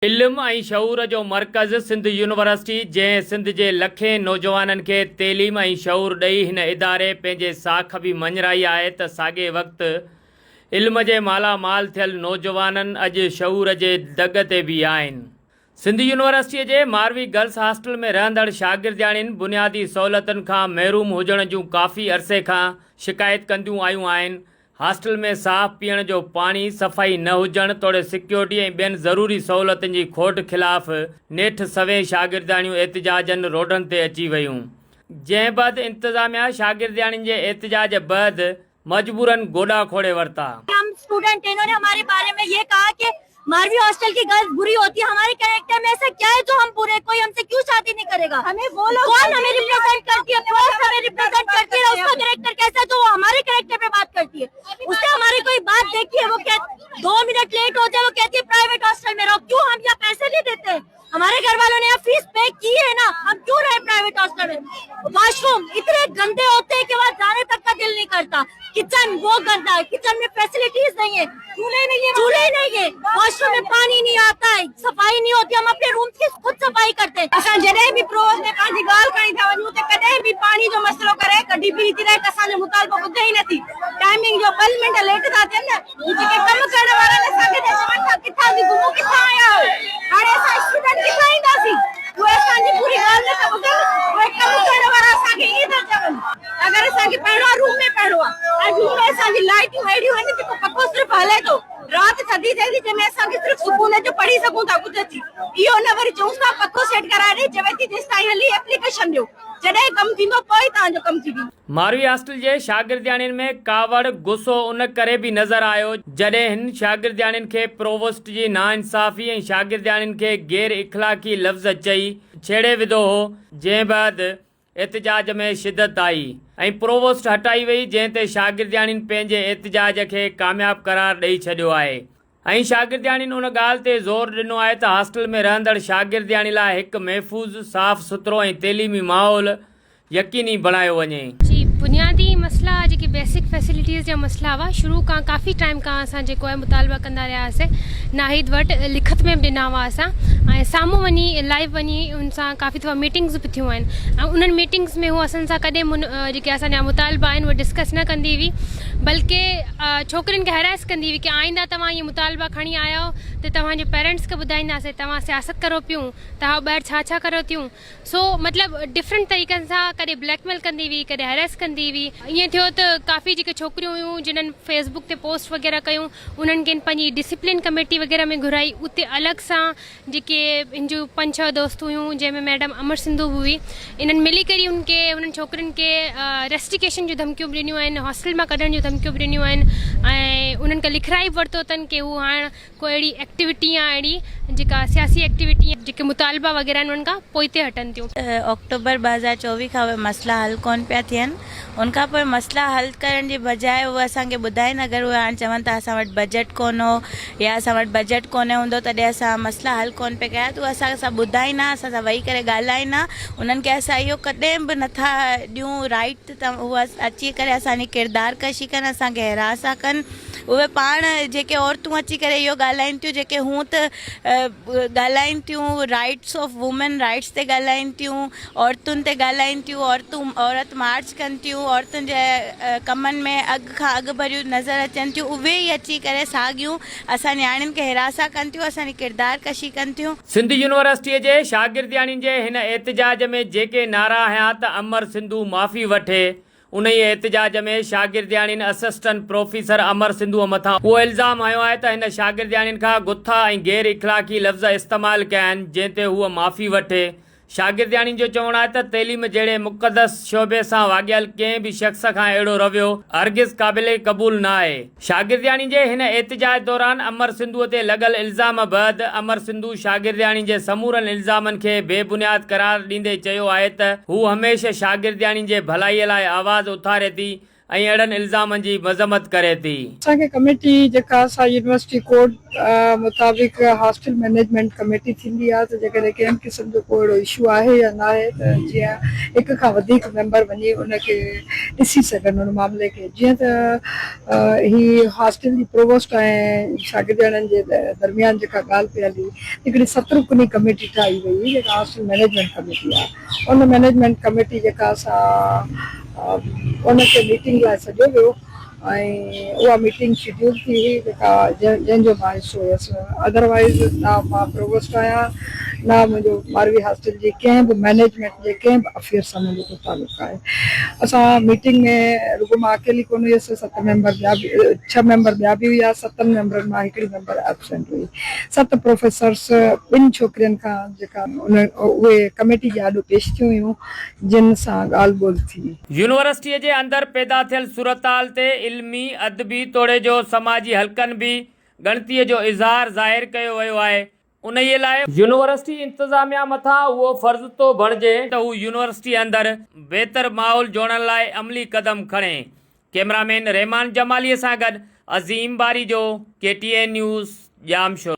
علم ۽ شعور جو مرڪز سنڌ يونيورسٽي جنهن سنڌ جي لکين نوجوانن کي تعليم ۽ شعور ڏئي هن اداري پنهنجي ساک به مڃرائي آهي ته ساڳئي وقت علم جي مالا مال ٿيل نوجوانن اڄ شعور جي دڳ تي به آهن. سنڌ يونيورسٽيء جي ماروي گرلس هاسٽل ۾ رهندڙ شاگردياڻين بنيادي سهولتن کان محروم هجڻ جون ڪافي عرصي کان شڪايت ڪنديون آيون آهن هاسٽل ۾ صاف پيئڻ جو پاڻي، صفائي نه هجڻ توڙي سيڪيورٽي ۽ ٻين ضروري سهولتن جي کوٽ خلاف نيٺ سوين شاگردياڻيون احتجاجن روڊن تي اچي ويون، جنهن بعد انتظاميا شاگردياڻين جي احتجاج بعد مجبورن گوڏا کوڙي ورتا. هم اسٽوڊنٽ انهون ني هماري باري ۾ يه ڪها ڪه ماروي هاسٽل ڪي گرلز بري هوتي هي هماري ڪريڪٽر ۾ ايسا ڪيا هي جو هم بري ڪوئي هم سي ڪيون شادي نهين ڪريگا ڪون همي ريپريزنٽ ڪرتي هي پروس همي ريپريزنٽ ڪرتي هي اس ڪا ڪريڪٽر ڪيسا هي جو وو هماري ڪريڪٽر پي بات ڪرتي هي اس ني هماري ڪوئي بات ديکي هي وو ڪهتي دو منٽ ليٽ هو جائي وو ڪهتي هي پرائيويٽ هاسٽل ۾ رهو ڪيون هم يهان پيسي نهين ديتي هماري گهر والو ني يهان فيس پي ڪي هي نا هم ڪيون رهي پرائيويٽ هاسٽل ۾ واش روم اتني گندي هوتي هي ڪي وهان جاني تڪ ڪا دل نهين ڪرتا ڪچن وو گندا هي ڪچن ۾ فيسلٽيز نهين هي چولهي نهين هي واش روم ۾ پاني نهين آتا هي صفائي نهين هوتي هم اپني روم ڪي خود صفائي ڪرتي هي. اسان جڏهن به پروز ۾ پنهنجي ڳالهه کڻي ٿا وڃون ته ڪڏهن به پاڻي جو مسئلو ڪري ڪڍي بيهي ٿي رهي ته اسان جو مطالبو ٻڌي ئي نٿي ٽائمنگ جو ٻه منٽ ليٽ ٿا ٿين نه هي جيڪي ڪم ڪرڻ وارا آهن اسان کي ته چون ٿا ڪٿان ٿي گهمو ڪٿان آيا آهيو هاڻي اسان اسٽوڊنٽ ڪٿان اينداسين اهي اسان جي پوري ڳالهه نه ٿا ٻڌن اهي ڪم ڪرڻ وارا اسان کي ائين ٿا چون اگر اسان کي پڙهڻو آهي روم ۾ پڙهڻو آهي ۽ روم ۾ اسان جي لائٽيون اهڙيون آهن جيڪو پکو صرف هلي ٿو رات ٿڌي ٿئي ٿي جنهن ۾ اسان کي صرف سڪون جو پڙهي سگهون ٿا ڪجهه اچي اهو نه وري چئون ٿا پکو سيٽ ڪرائي ڏي چوي ٿي جيستائين هلي ايپليڪيشن ڏيو جڏهن ڪم ٿيندو پوء ئي توهان جو ڪم ٿيندو. ماروي هاسٽل جي شاگردياڻين ۾ ڪاوڙ، غصو ان ڪري به نظر آيو جڏهن هن شاگردياڻين کي پرووسٽ جي ناانصافي ۽ شاگردياڻين کي غير اخلاقي لفظ چئي ڇيڙي وڌو هو جنهن بعد احتجاج ۾ شدت آئي ۽ پرووسٽ هٽائي وئي جنهن تي شاگردياڻين پنهنجي احتجاج کي ڪامياب قرار ڏئي ڇڏيو آهي. ۽ شاگردياڻين ان ڳالهه تي زور ڏنو آهي ته هاسٽل ۾ رهندڙ شاگردياڻي لاء هڪ محفوظ، صاف سٿرو ۽ تعليمي ماحول يقيني بڻايو وڃي. جي بنيادي مسئلا جيڪي بيسڪ فيسلٽيز جا مسئلا هئا شروع کان ڪافي ٽائيم کان اسان جيڪو آهي مطالبا ڪندا رهيا هئاسي ناهيد وٽ لکت ۾ به ڏنا هئا اسان ۽ سامهون وڃي لائيو وڃي ان سان ڪافي دفعا ميٽنگز به ٿيون آهن ۽ انهن ميٽنگز ۾ هو اسان سان ڪڏهن جيڪي اسان جا مطالبا آهن اهي ڊسڪس نه ڪندي هئي بلڪه ڇوڪرين کي هراس ڪندي هئي ڪي آئنده توهان اهي مطالبا کڻي آيا آهيو ته توهان جي پيرنٽس کي ٻڌائينداسين توهان سياست ڪرو پيون توهان ٻاهر ڇا ڇا ڪريو ٿيون سو مطلب ڊفرنٽ طريقن سان ڪڏهن بليڪ ميل ڪندي هئي ڪڏهن هراس ڪندي هئي ائين ٿيو ته ڪافي جيڪي ڇوڪريون هيون جنھن فيس بڪ تي پوسٽ وغيره ڪيون انهن کي پنهنجي ڊسپلين ڪميٽي وغيره ۾ گهرائي اتي الڳ سان جيڪي هن جون پنج ڇهه دوست هيون جنهن ۾ ميڊم امر سنڌو به هئي انهن ملي ڪري هن کي انهن ڇوڪرين کي ريسٽيڪيشن جون ڌمڪيون به ڏنيون آهن هاسٽل مان ڪڍڻ جون ڌمڪيون به ڏنيون آهن ۽ انهن کي لکرائي به ورتو اٿن ڪي هو هاڻ ڪو اهڙي ايڪٽيوٽي يا اهڙي جيڪا سياسي ايڪٽيوٽي جيڪي مطالبا وغيره آهن انهن کان پوئتي هٽن ٿيون. آڪٽوبر 2024 کان اهي مسئلا حل ڪونه پيا ٿين ان کان پوء مسئلا حل ڪرڻ جي بجاء اهي اسان کي ٻڌائين اگر اهي هاڻ چون ٿا اسان وٽ بجيٽ ڪونه هو يا اسان وٽ بجيٽ ڪونه هوندو تڏهن اسان مسئلا حل ڪونه پئي ڪيا ته اهي اسان سان ٻڌائين ها اسان سان ويهي ڪري ڳالهائين ها انهن کي اسان اهو ڪڏهن به نٿا ڏيون رائيٽ ته هو اچي ڪري اسان جي ڪردار ڪشي ڪن اسان کي هراسان ڪن اهي پاڻ جيڪي عورتون اچي ڪري اهو ڳالهائين ٿيون جيڪي هون ته ڳالهائين ٿيون رائيٽس آف وومين رائيٽس تي ڳالهائين ٿيون عورتن تي ڳالهائين ٿيون عورتون عورت مارچ ڪن ٿيون عورتن جي ڪمن ۾ اڳ کان اڳ ڀريون نظر اچن ٿيون اهي ئي اچي ڪري ساڳيون اسان نياڻين کي هراسان ڪن ٿيون اسان جي ڪردار ڪشي ڪن ٿيون. سنڌ يونيورسٽيء جي شاگردياڻين جي هن احتجاج ۾ جيڪي نعرا هنيا ته امر سنڌو معافي وٺي انهيء احتجاج ۾ شاگردياڻين اسسٽنٽ پروفيسر امر سنڌوء مٿان اهو الزام هنيو آهي ته هن شاگردياڻين کان گٿا ۽ غير اخلاقي لفظ استعمال ڪيا آهن، جنهن تي هوء معافي وٺي. شاگردياڻين جو چوڻ آهي ته تعليم جهڙي مقدس شعبي سان واڳيل ڪنهن به شخص کان اهڙو رويو هرگز قابل قبول نه آهي. شاگردياڻين جي هن احتجاج دوران امر سنڌوء تي لڳل الزام بعد امر سنڌو شاگردياڻين جي سمورن الزامن کي بي بنياد قرار ڏيندي چيو آهي ته هو هميشه شاگردياڻين جي ڀلائي لاء آواز اٿاري ٿي ۽ اهڙن الزامن جي مذمت ڪري ٿي. اسان کي ڪميٽي جيڪا سا يونيورسٽي ڪوڊ مطابق هاسٽل مئنيجمينٽ ڪميٽي ٿيندي آهي ته جيڪڏهن ڪنهن به قسم جو ڪو اهڙو اشو آهي يا ناهي ته جيئن هڪ کان وڌيڪ ميمبر وڃي ان کي ڏسي سگهن ان معاملي کي جيئن ته هي هاسٽل جي پرووسٽ ۽ شاگردياڻين جي درميان جيڪا ڳالهه پئي هلي هڪڙي ست رڪني ڪميٽي ٺاهي وئي جيڪا هاسٽل مئنيجمينٽ ڪميٽي آهي ان مئنيجمينٽ ڪميٽي جيڪا سا ان کي ميٽنگ لاء سڏيو ويو ۽ اها ميٽنگ شيڊيول ٿي هئي جيڪا جنهن جو مان حصو هيس ادروائيز نه مان پرووسٽ آهيان نه منهنجو ماروي هاسٽل جي ڪنهن به مئنيجمينٽ جي ڪنهن به افيئر سان منهنجو ڪو تعلق آهي اسان ميٽنگ ۾ رڳو مان اڪيلي ڪونه هيس ست ميمبر ٻيا به ڇهه ميمبر ٻيا به هيا ستن ميمبرن مان هڪڙي ميمبر ائبسينٽ هئي ست پروفيسرس ٻن ڇوڪرين کان جيڪا ان اهي ڪميٽي جي آڏو پيش ٿيون هيون جن سان ڳالهه ٻولهه ٿي. يونيورسٽيء جي اندر پيدا ٿيل صورتحال تي علمي، ادبي توڙي جو سماجي حلقن به ڳڻتيء جو اظهار ظاهر ڪيو ويو آهي. انهيء لاء يونيورسٽي انتظاميا مٿان اهو فرض ٿو بڻجي ته هو يونيورسٽي اندر بهتر ماحول جوڙڻ لاء عملي قدم کڻي. ڪئميرا مين رحمان جماليء سان گڏ Azeem Barejo, K T N news, Jamshoro.